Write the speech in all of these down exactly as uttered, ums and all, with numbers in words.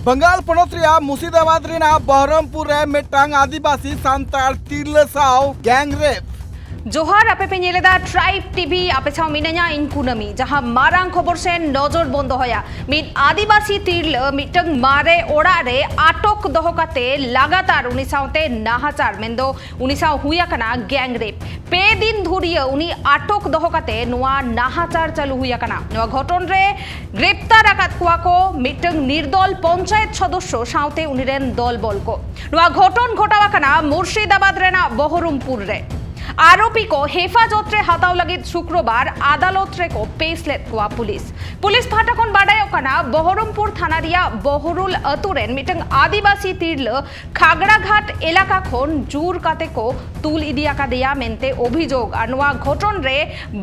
ᱵᱟᱝᱜᱟᱞ ᱯᱚᱱᱚᱛ ᱨᱮᱭᱟᱜ ᱢᱩᱨᱥᱤᱫᱟᱵᱟᱫᱽ ᱨᱮᱱᱟᱜ ᱵᱚᱦᱨᱚᱢᱯᱩᱨ ᱨᱮ ᱢᱤᱫᱴᱟᱝ ᱟᱹᱫᱤᱵᱟᱹᱥᱤ ᱥᱟᱱᱛᱟᱲ ᱛᱤᱨᱞᱟᱹ ᱥᱟᱶ ᱜᱮᱝ ᱨᱮᱯ᱾ ᱡᱚᱦᱟᱨ, ᱟᱯᱮ ᱯᱮ ᱧᱮᱞᱮᱫᱟ ᱴᱨᱟᱭᱤᱵ ᱴᱤᱵᱷᱤ, ᱟᱯᱮ ᱥᱟᱶ ᱢᱤᱱᱟᱹᱧᱟ ᱤᱧ ᱠᱩᱱᱟᱹᱢᱤ᱾ ᱡᱟᱦᱟᱸ ᱢᱟᱨᱟᱝ ᱠᱷᱚᱵᱚᱨ ᱥᱮᱱ ᱱᱚᱡᱚᱨ ᱵᱚᱱ ᱫᱚᱦᱚᱭᱟ, ᱢᱤᱫ ᱟᱹᱫᱤᱵᱟᱹᱥᱤ ᱛᱤᱨᱞᱟᱹ ᱢᱤᱫᱴᱟᱝ ᱢᱟᱨᱮ ᱚᱲᱟᱜ ᱨᱮ ᱟᱴᱚᱠ ᱫᱚᱦᱚ ᱠᱟᱛᱮ ᱞᱟᱜᱟᱛᱟᱨ ᱩᱱᱤ ᱥᱟᱶᱛᱮ ᱱᱟᱦᱟᱪᱟᱨ, ᱢᱮᱱᱫᱚ ᱩᱱᱤ ᱥᱟᱶ ᱦᱩᱭ ᱟᱠᱟᱱᱟ ᱜᱮᱝ ᱨᱮᱯ᱾ ᱯᱮ ᱫᱤᱱ ᱫᱷᱩᱨᱤᱭᱟᱹ ᱩᱱᱤ ᱟᱴᱚᱠ ᱫᱚᱦᱚ ᱠᱟᱛᱮ ᱱᱚᱣᱟ ᱱᱟᱦᱟᱪᱟᱨ ᱪᱟᱹᱞᱩ ᱦᱩᱭ ᱟᱠᱟᱱᱟ᱾ ᱱᱚᱣᱟ ᱜᱷᱚᱴᱚᱱ ᱨᱮ ᱜᱨᱮᱯᱛᱟᱨ ᱟᱠᱟᱫ ᱠᱚᱣᱟ ᱠᱚ ᱢᱤᱫᱴᱟᱝ ᱱᱤᱨᱫᱚᱞ ᱯᱚᱧᱪᱟᱭᱮᱛ ᱥᱚᱫᱚᱥᱥᱚ ᱥᱟᱶᱛᱮ ᱩᱱᱤ ᱨᱮᱱ ᱫᱚᱞ ᱵᱚᱞ ᱠᱚ᱾ ᱱᱚᱣᱟ ᱜᱷᱚᱴᱚᱱ ᱜᱷᱚᱴᱟᱣ ᱟᱠᱟᱱᱟ ᱢᱩᱨᱥᱤᱫᱟᱵᱟᱫᱽ ᱨᱮᱱᱟᱜ ᱵᱚᱦᱚᱨᱚᱢᱯᱩᱨ ᱨᱮ᱾ ᱟᱨᱳᱯᱤ ᱠᱚ ᱦᱮᱯᱷᱟᱡᱚᱛ ᱨᱮ ᱦᱟᱛᱟᱣ ᱞᱟᱹᱜᱤᱫ ᱥᱩᱠᱨᱚᱵᱟᱨ ᱟᱫᱟᱞᱚᱛ ᱨᱮᱠᱚ ᱯᱮᱥ ᱞᱮᱫ ᱠᱚᱣᱟ ᱯᱩᱞᱤᱥ᱾ ᱯᱩᱞᱤᱥ ᱯᱟᱦᱴᱟ ᱠᱷᱚᱱ ᱵᱟᱰᱟᱭᱚᱜ ᱠᱟᱱᱟ, ᱵᱚᱦᱚᱨᱚᱢᱯᱩᱨ ᱛᱷᱟᱱᱟ ᱨᱮᱭᱟᱜ ᱵᱚᱦᱚᱨᱩᱞ ᱟᱹᱛᱩ ᱨᱮᱱ ᱢᱤᱫᱴᱟᱝ ᱟᱹᱫᱤᱵᱟᱹᱥᱤ ᱛᱤᱨᱞᱟᱹ ᱠᱷᱟᱜᱽᱲᱟᱜᱷᱟᱴ ᱮᱞᱟᱠᱟ ᱠᱷᱚᱱ ᱡᱩᱨ ᱠᱟᱛᱮ ᱠᱚ ᱛᱩᱞ ᱤᱫᱤ ᱟᱠᱟᱫᱮᱭᱟ ᱢᱮᱱᱛᱮ ᱚᱵᱷᱤᱡᱳᱜᱽ᱾ ᱟᱨ ᱱᱚᱣᱟ ᱜᱷᱚᱴᱚᱱ ᱨᱮ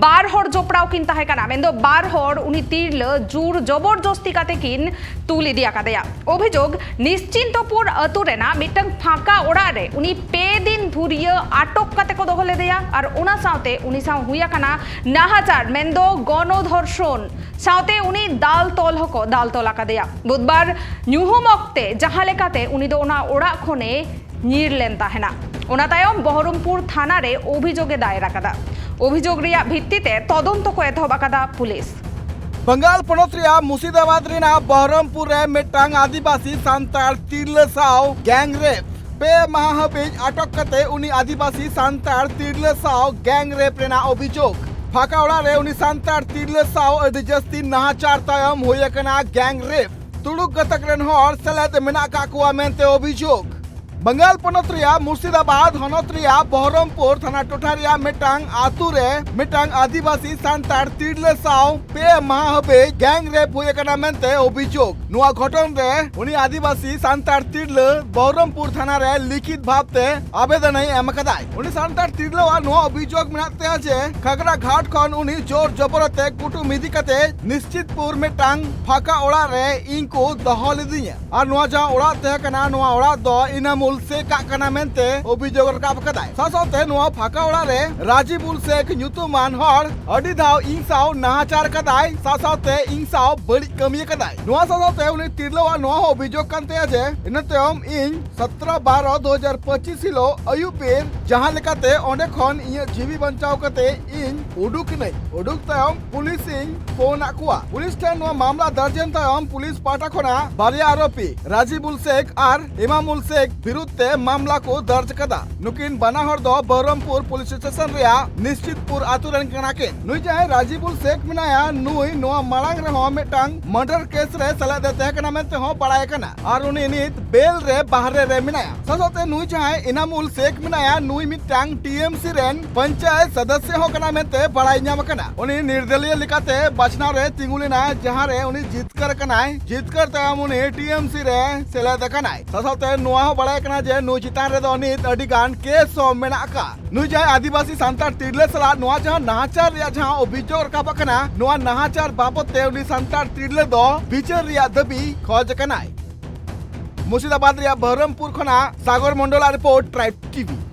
ᱵᱟᱨ ᱦᱚᱲ ᱡᱚᱯᱲᱟᱣ ᱠᱤᱱ ᱛᱟᱦᱮᱸ ᱠᱟᱱᱟ, ᱢᱮᱱᱫᱚ ᱵᱟᱨ ᱦᱚᱲ ᱩᱱᱤ ᱛᱤᱨᱞᱟᱹ ᱡᱩᱨ ᱡᱚᱵᱚᱨᱡᱚᱥᱛᱤ ᱠᱟᱛᱮ ᱠᱤᱱ ᱛᱩᱞ ᱤᱫᱤ ᱟᱠᱟᱫᱮᱭᱟ᱾ ᱚᱵᱷᱤᱡᱳᱜᱽ, ᱱᱤᱥᱪᱤᱱᱛᱚᱯᱩᱨ ᱟᱹᱛᱩ ᱨᱮᱱᱟᱜ ᱢᱤᱫᱴᱟᱝ ᱯᱷᱟᱸᱠᱟ ᱚᱲᱟᱜ ᱨᱮ ᱩᱱᱤ ᱯᱮ ᱫᱤᱱ ᱫᱷᱩᱨᱤᱭᱟᱹ ᱟᱴᱚᱠ ᱠᱟᱛᱮ ᱠᱚ ᱫᱚᱦᱚ ᱞᱮᱫᱮᱭᱟ ᱟᱨ ᱚᱱᱟ ᱥᱟᱶᱛᱮ ᱩᱱᱤ ᱥᱟᱶ ᱦᱩᱭ ᱟᱠᱟᱱᱟ ᱱᱟᱦᱟᱪᱟᱨ, ᱢᱮᱱᱫᱚ ᱜᱚᱱᱚᱫᱷᱚᱨᱥᱚᱱ᱾ ᱥᱟᱶᱛᱮ ᱩᱱᱤ ᱫᱟᱞ ᱛᱚᱞ ᱦᱚᱸᱠᱚ ᱫᱟᱞ ᱛᱚᱞ ᱟᱠᱟᱫᱮᱭᱟ᱾ ᱵᱩᱫᱷᱵᱟᱨ ᱧᱩᱦᱩᱢ ᱚᱠᱛᱮ ᱡᱟᱦᱟᱸ ᱞᱮᱠᱟᱛᱮ ᱩᱱᱤ ᱫᱚ ᱚᱱᱟ ᱚᱲᱟᱜ ᱠᱷᱚᱱᱮ ᱧᱤᱨ ᱞᱮᱱ ᱛᱟᱦᱮᱱᱟ᱾ ᱚᱱᱟ ᱛᱟᱭᱚᱢ ᱵᱚᱦᱚᱨᱚᱢᱯᱩᱨ ᱛᱷᱟᱱᱟ ᱨᱮ ᱚᱵᱷᱤᱡᱳᱜᱽ ᱮ ᱫᱟᱭᱮᱨ ᱟᱠᱟᱫᱟ᱾ ᱚᱵᱷᱤᱡᱳᱜᱽ ᱨᱮᱭᱟᱜ ᱵᱷᱤᱛᱛᱤ ᱛᱮ ᱛᱚᱫᱚᱱᱛᱚ ᱠᱚ ᱮᱛᱚᱦᱚᱵ ᱟᱠᱟᱫᱟ ᱯᱩᱞᱤᱥ᱾ ᱵᱟᱝᱜᱟᱞ ᱯᱚᱱᱚᱛ ᱨᱮᱭᱟᱜ ᱢᱩᱨᱥᱤᱫᱟᱵᱟᱫᱽ ᱨᱮᱱᱟᱜ ᱵᱚᱦᱨᱚᱢᱯᱩᱨ ᱨᱮ ᱢᱤᱫᱴᱟᱝ ᱟᱹᱫᱤᱵᱟᱹᱥᱤ ᱥᱟᱱᱛᱟᱲ ᱛᱤᱨᱞᱟᱹ ᱥᱟᱶ ᱜᱮᱝ ᱨᱮᱯ᱾ ᱯᱮ ᱢᱟᱦᱟ ᱦᱟᱹᱵᱤᱡ ᱟᱴᱚᱠ ᱠᱟᱛᱮ ᱩᱱᱤ ᱟᱹᱫᱤᱵᱟᱹᱥᱤ ᱥᱟᱱᱛᱟᱲ ᱛᱤᱨᱞᱟᱹ ᱥᱟᱶ ᱜᱮᱝ ᱨᱮᱯ ᱨᱮᱱᱟᱜ ᱚᱵᱷᱤᱡᱳᱜᱽ᱾ ᱯᱷᱟᱸᱠᱟ ᱚᱲᱟᱜ ᱨᱮ ᱩᱱᱤ ᱥᱟᱱᱛᱟᱲ ᱛᱤᱨᱞᱟᱹ ᱥᱟᱶ ᱟᱹᱰᱤ ᱡᱟᱹᱥᱛᱤ ᱱᱟᱦᱟᱪᱟᱨ ᱛᱟᱭᱚᱢ ᱦᱩᱭ ᱟᱠᱟᱱᱟ ᱜᱮᱝ ᱨᱮᱯ᱾ ᱛᱩᱲᱩᱠ ᱜᱟᱛᱟᱠ ᱨᱮᱱ ᱦᱚᱲ ᱥᱮᱞᱮᱫ ᱢᱮᱱᱟᱜ ᱟᱠᱟᱫ ᱠᱚᱣᱟ ᱢᱮᱱᱛᱮ ᱚᱵᱷᱤᱡᱳᱜᱽ᱾ ᱵᱟᱝᱜᱟᱞ ᱯᱚᱱᱚᱛ ᱨᱮᱭᱟᱜ ᱢᱩᱨᱥᱤᱫᱟᱵᱟᱫᱽ ᱦᱚᱱᱚᱛ ᱨᱮᱭᱟᱜ ᱵᱚᱦᱨᱚᱢᱯᱩᱨ ᱛᱷᱟᱱᱟ ᱴᱚᱴᱷᱟ ᱨᱮᱭᱟᱜ ᱢᱤᱫᱴᱟᱝ ᱟᱛᱳ ᱨᱮ ᱢᱤᱫᱴᱟᱝ ᱟᱹᱫᱤᱵᱟᱹᱥᱤ ᱥᱟᱱᱛᱟᱲ ᱛᱤᱨᱞᱟᱹ ᱥᱟᱶ ᱯᱮ ᱢᱟᱦᱟ ᱦᱟᱹᱵᱤᱡ ᱜᱮᱝ ᱨᱮᱯ ᱦᱩᱭ ᱟᱠᱟᱱᱟ ᱢᱮᱱᱛᱮ ᱚᱵᱷᱤᱡᱳᱜᱽ᱾ ᱱᱚᱣᱟ ᱜᱷᱚᱴᱚᱱ ᱨᱮ ᱩᱱᱤ ᱟᱹᱫᱤᱵᱟᱹᱥᱤ ᱥᱟᱱᱛᱟᱲ ᱛᱤᱨᱞᱟᱹ ᱵᱚᱦᱨᱚᱢᱯᱩᱨ ᱛᱷᱟᱱᱟ ᱨᱮ ᱞᱤᱠᱷᱤᱛ ᱵᱷᱟᱵᱽ ᱛᱮ ᱟᱵᱮᱫᱚᱱ ᱮ ᱮᱢ ᱟᱠᱟᱫᱟᱭ᱾ ᱩᱱᱤ ᱥᱟᱱᱛᱟᱲ ᱛᱤᱨᱞᱟᱹᱣᱟᱜ ᱱᱚᱣᱟ ᱚᱵᱷᱤᱡᱳᱜᱽ ᱢᱮᱱᱟᱜ ᱛᱟᱭᱟ ᱡᱮ ᱠᱷᱟᱜᱽᱲᱟ ᱜᱷᱟᱴ ᱠᱷᱚᱱ ᱩᱱᱤ ᱡᱳᱨ ᱡᱚᱵᱚᱨ ᱟᱛᱮ ᱠᱩᱴᱩᱢ ᱤᱫᱤ ᱠᱟᱛᱮ ᱱᱤᱥᱪᱤᱛᱯᱩᱨ ᱢᱤᱫᱴᱟᱝ ᱯᱷᱟᱸᱠᱟ ᱚᱲᱟᱜ ᱨᱮ ᱤᱧ ᱠᱚ ᱫᱚᱦᱚ ᱞᱤᱫᱤᱧᱟ᱾ ᱟᱨ ᱱᱚᱣᱟ ᱡᱟᱦᱟᱸ ᱚᱲᱟᱜ ᱛᱟᱦᱮᱸ ᱠᱟᱱᱟ, ᱱᱚᱣᱟ ᱚᱲᱟᱜ ᱫᱚ ᱤᱱᱟᱢᱩᱞ ᱥᱮᱠ ᱟᱜ ᱠᱟᱱᱟ ᱢᱮᱱᱛᱮ ᱚᱵᱷᱤᱡᱳᱜ ᱨᱟᱠᱟᱵ ᱟᱠᱟᱫᱟᱭ᱾ ᱥᱟᱶ ᱥᱟᱶᱛᱮ ᱱᱚᱣᱟ ᱯᱷᱟᱸᱠᱟ ᱚᱲᱟᱜ ᱨᱮ ᱨᱟᱡᱤᱵᱩᱞ ᱥᱮᱠ ᱧᱩᱛᱩᱢᱟᱱ ᱦᱚᱲ ᱟᱹᱰᱤ ᱫᱷᱟᱣ ᱤᱧ ᱥᱟᱶ ᱱᱟᱦᱟᱪᱟᱨ ᱠᱟᱫᱟᱭ, ᱥᱟᱶ ᱥᱟᱶᱛᱮ ᱤᱧ ᱥᱟᱶ ᱵᱟᱹᱲᱤᱡ ᱠᱟᱹᱢᱤ ᱟᱠᱟᱫᱟᱭ᱾ ᱱᱚᱣᱟ ᱥᱟᱶ ᱥᱟᱶᱛᱮ ᱩᱱᱤ ᱛᱤᱨᱞᱟᱹᱣᱟᱜ ᱱᱚᱣᱟ ᱦᱚᱸ ᱚᱵᱷᱤᱡᱳᱜ ᱠᱟᱱ ᱛᱟᱭᱟ ᱡᱮ ᱤᱱᱟᱹ ᱛᱟᱭᱚᱢ ᱤᱧ ᱥᱚᱛᱨᱚ ᱵᱟᱨᱚ ᱫᱩ ᱦᱟᱡᱟᱨ ᱯᱚᱸᱪᱤᱥ ᱦᱤᱞᱳᱜ ᱟᱹᱭᱩᱵ ᱵᱮᱨ ᱡᱟᱦᱟᱸ ᱞᱮᱠᱟᱛᱮ ᱚᱸᱰᱮ ᱠᱷᱚᱱ ᱤᱧᱟᱹᱜ ᱡᱤᱣᱤ ᱵᱟᱧᱪᱟᱣ ᱠᱟᱛᱮ ᱤᱧ ᱩᱰᱩᱠ ᱮᱱᱟᱹᱧ᱾ ᱩᱰᱩᱠ ᱛᱟᱭᱚᱢ ᱯᱩᱞᱤᱥ ᱤᱧ ᱯᱷᱳᱱ ᱟᱫ ᱠᱚᱣᱟ᱾ ᱯᱩᱞᱤᱥ ᱴᱷᱮᱱ ᱱᱚᱣᱟ ᱢᱟᱢᱞᱟ ᱫᱟᱨᱡᱮᱱ ᱛᱟᱭᱚᱢ ᱯᱩᱞᱤᱥ ᱯᱟᱦᱴᱟ ᱠᱷᱚᱱᱟᱜ ᱵᱟᱨᱭᱟ ᱟᱨᱳᱯᱤ ᱨᱟᱡᱤᱵᱩᱞ ᱥᱮᱠ ᱟᱨ ᱮᱢᱟᱢᱩᱞ ᱥᱮᱠ ᱵᱤᱨᱩᱫᱷ ᱛᱮ ᱢᱟᱢᱞᱟ ᱠᱚ ᱫᱟᱨᱡ ᱠᱟᱫᱟ᱾ ᱱᱩᱠᱤᱱ ᱵᱟᱱᱟ ᱦᱚᱲ ᱫᱚ ᱵᱚᱦᱨᱚᱢᱯᱩᱨ ᱯᱩᱞᱤᱥ ᱥᱴᱮᱥᱚᱱ ᱨᱮᱭᱟᱜ ᱱᱤᱥᱪᱤᱛᱯᱩᱨ ᱟᱛᱳ ᱨᱮᱱ ᱠᱟᱱᱟ ᱠᱤᱱ᱾ ᱱᱩᱭ ᱡᱟᱦᱟᱸᱭ ᱨᱟᱡᱤᱵᱩᱞ ᱥᱮᱠ ᱢᱮᱱᱟᱭᱟ, ᱱᱩᱭ ᱱᱚᱣᱟ ᱢᱟᱲᱟᱝ ᱨᱮᱦᱚᱸ ᱢᱤᱫᱴᱟᱝ ᱢᱟᱨᱰᱟᱨ ᱠᱮᱥ ᱨᱮ ᱥᱮᱞᱮᱫ ᱮ ᱛᱟᱦᱮᱸ ᱠᱟᱱᱟ ᱢᱮᱱᱛᱮ ᱦᱚᱸ ᱵᱟᱲᱟᱭ ᱠᱟᱱᱟ ᱟᱨ ᱩᱱᱤ ᱱᱤᱛ ᱵᱮᱞ ᱨᱮ ᱵᱟᱦᱨᱮ ᱨᱮ ᱢᱮᱱᱟᱭᱟ᱾ ᱥᱟᱶ ᱥᱟᱶᱛᱮ ᱱᱩᱭ ᱡᱟᱦᱟᱸᱭ ᱮᱱᱟᱢᱩᱞ ᱥᱮᱠ ᱢᱮᱱᱟᱭᱟ, ᱱᱩᱭ ᱢᱤᱫᱴᱟᱝ ᱴᱤ ᱮᱢ ᱥᱤ ᱨᱮᱱ ᱯᱚᱧᱪᱟᱭᱮᱛ ᱥᱚᱫᱚᱥᱥᱚ ᱦᱚᱸ ᱠᱟᱱᱟ ᱢᱮᱱᱛᱮ ᱵᱟᱲᱟᱭ ᱧᱟᱢ ᱟᱠᱟᱱᱟ᱾ ᱩᱱᱤ ᱱᱤᱨᱫᱚᱞᱤᱭᱟᱹ ᱞᱮᱠᱟᱛᱮ ᱵᱟᱪᱷᱱᱟᱣ ᱨᱮ ᱛᱤᱸᱜᱩ ᱞᱮᱱᱟ, ᱡᱟᱦᱟᱸ ᱨᱮ ᱩᱱᱤ ᱡᱤᱛᱠᱟᱹᱨ ᱟᱠᱟᱱᱟᱭ᱾ ᱡᱤᱛᱠᱟᱹᱨ ᱛᱟᱭᱚᱢ ᱩᱱᱤ ᱴᱤ ᱮᱢ ᱥᱤ ᱨᱮ ᱥᱮᱞᱮᱫ ᱟᱠᱟᱱᱟᱭ᱾ ᱥᱟᱶ ᱥᱟᱶᱛᱮ ᱱᱚᱣᱟ ᱦᱚᱸ ᱵᱟᱲᱟᱭ ᱠᱟᱱᱟ ᱡᱮ ᱱᱩᱭ ᱪᱮᱛᱟᱱ ᱨᱮᱫᱚ ᱱᱤᱛ ᱟᱹᱰᱤ ᱜᱟᱱ ᱠᱮᱥ ᱦᱚᱸ ᱢᱮᱱᱟᱜ ᱟᱠᱟᱫ᱾ ᱱᱩᱭ ᱡᱟᱦᱟᱸᱭ ᱟᱹᱫᱤᱵᱟᱹᱥᱤ ᱥᱟᱱᱛᱟᱲ ᱛᱤᱨᱞᱟᱹ ᱥᱟᱞᱟᱜ ᱱᱚᱣᱟ ᱡᱟᱦᱟᱸ ᱱᱟᱦᱟᱪᱟᱨ ᱨᱮᱭᱟᱜ ᱡᱟᱦᱟᱸ ᱚᱵᱷᱤᱡᱳᱜᱽ ᱨᱟᱠᱟᱵ ᱟᱠᱟᱱᱟ, ᱱᱚᱣᱟ ᱱᱟᱦᱟᱪᱟᱨ ᱵᱟᱵᱚᱛ ᱛᱮ ᱩᱱᱤ ᱥᱟᱱᱛᱟᱲ ᱛᱤᱨᱞᱟᱹ ᱫᱚ ᱵᱤᱪᱟᱹᱨ ᱨᱮᱭᱟᱜ ᱫᱟᱹᱵᱤ ᱠᱷᱚᱡ ᱟᱠᱟᱱᱟᱭ᱾ ᱢᱩᱨᱥᱤᱫᱟᱵᱟᱫᱽ ᱨᱮᱭᱟᱜ ᱵᱚᱦᱨᱚᱢᱯᱩᱨ ᱠᱷᱚᱱᱟᱜ ᱥᱟᱜᱚᱨ ᱢᱚᱱᱰᱚᱞᱟᱜ ᱨᱤᱯᱳᱨᱴ, ᱴᱨᱟᱭᱤᱵᱽ ᱴᱤ ᱵᱷᱤ᱾